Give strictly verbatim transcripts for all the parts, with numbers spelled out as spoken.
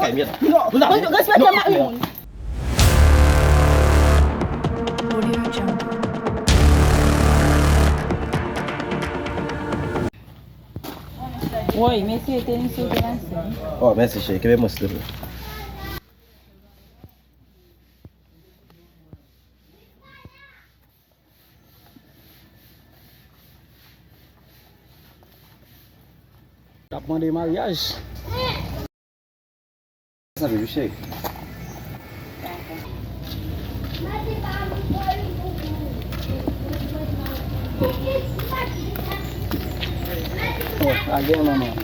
Kay mèt. Non, non, respekte mari moun. Woy, mesye, tenis yo te lanse. Oh, mèsi, cheri. Kenbe mwen, silvouplè. L ap mande maryaj. Sa vle, wi, cheri. Oh, a gen manman.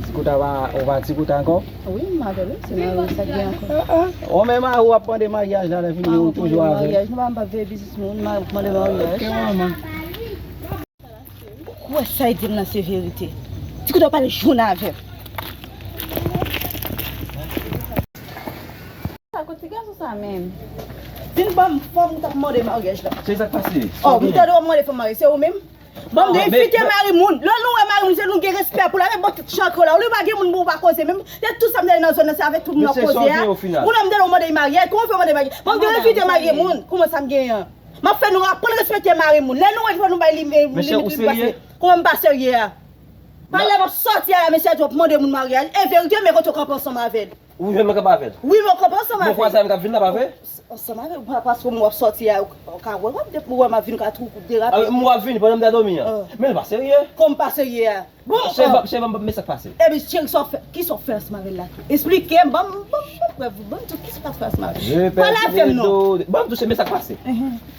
Ti kouta pa, ou pa ti kouta ankò? Wi, m avè l, wi, se mari w sa gen ankò. Ah, ah. Ou menm mari w ap mande maryaj la, lè fini ou toujou avè l. Maryaj, nou pa, m pa veye biznis moun, m ap mande maryaj. Ok, manman. Ou kwè sa y di m nan se verite? Ti kouta w pale jwenn avè m. Sa kot ti gason sa menm? Vin ban m fanm ou t ap mande maryaj la. Se sa k pase? Oh, m tande w ap mande fanm maryaj, se ou menm? Ban m de evite mari moun. Lè nou wè mari moun, se nou gen respè pou la, men bon tout chankre la. Ou li pa gen moun pou ou pa koze menm. Se tout sa m tande nan zòn nan, se avèk tout moun ap koze a. Ou nan m tande w mande maryaj, kòman w fè mande maryaj? Ban m de evite mari moun. Kòman sa m genyen an? M ap fè nou aprann respekte mari moun. Lè nou wè fò nou bay li, li, li, li pase. Kòman m pa serye a? Pa lè m ap sòti a la, mesye a di w ap mande moun maryaj. E verite, men kote w kanpe ansanm avè l. Ou menm kanpe avè l? Wi, men w kanpe ansanm avè l. Bon, fwa sa menm k ap vin la pa vre? Ansanm avè l, pa, paske m w ap sòti a, w ka wè, w ap de-, ou wè m ap vin ka twou dereyape. Ah, m w ap vin pandan m ta dòmi an. Men l pa serye. Kòman pa serye a? Bon, cheri, ban m, cheri, ban m, ban m, men sa k pase. Epi, cheri, sa w fè, kisa w fè ansanm avè l la? Esplike m, ban m, ban m, ban m prèv, ban m tout, kisa w fè ansanm avè l? Pale avè m non. Ban m touche, men sa k pase.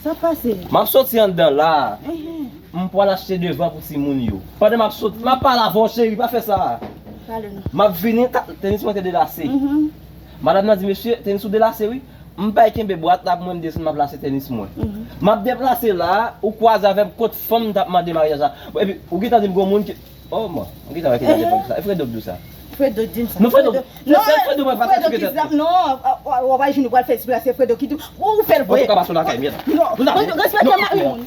Sa k pase? M ap soti anndan la. M pral achte devan pou timoun yo. Pandan m ap soti, m ap pale avè w, cheri, pa fè sa. Pale non. M ap vini, tenis mwen te delase. Madanm nan di, mesye, tenis ou delase, wi. M bay kenbe bwat la pou mwen, m desann, m ap lase tenis mwen. M ap deplase la, ou kwaze avè m kot fanm m t ap mande maryaj la. Epi, ou gentan di m gon moun ki, oh, man, ou gentan wè ki bagay sa. E Fredo k di w sa. Fredo di m sa. Non, Fredo, se Fredo mwen pa sa ki petèt. Non, w ap jwenn ou pral fè espre, se Fredo ki di m, ou fè l vre. Ou ka pase lakay, mèt. Non, respekte mari moun.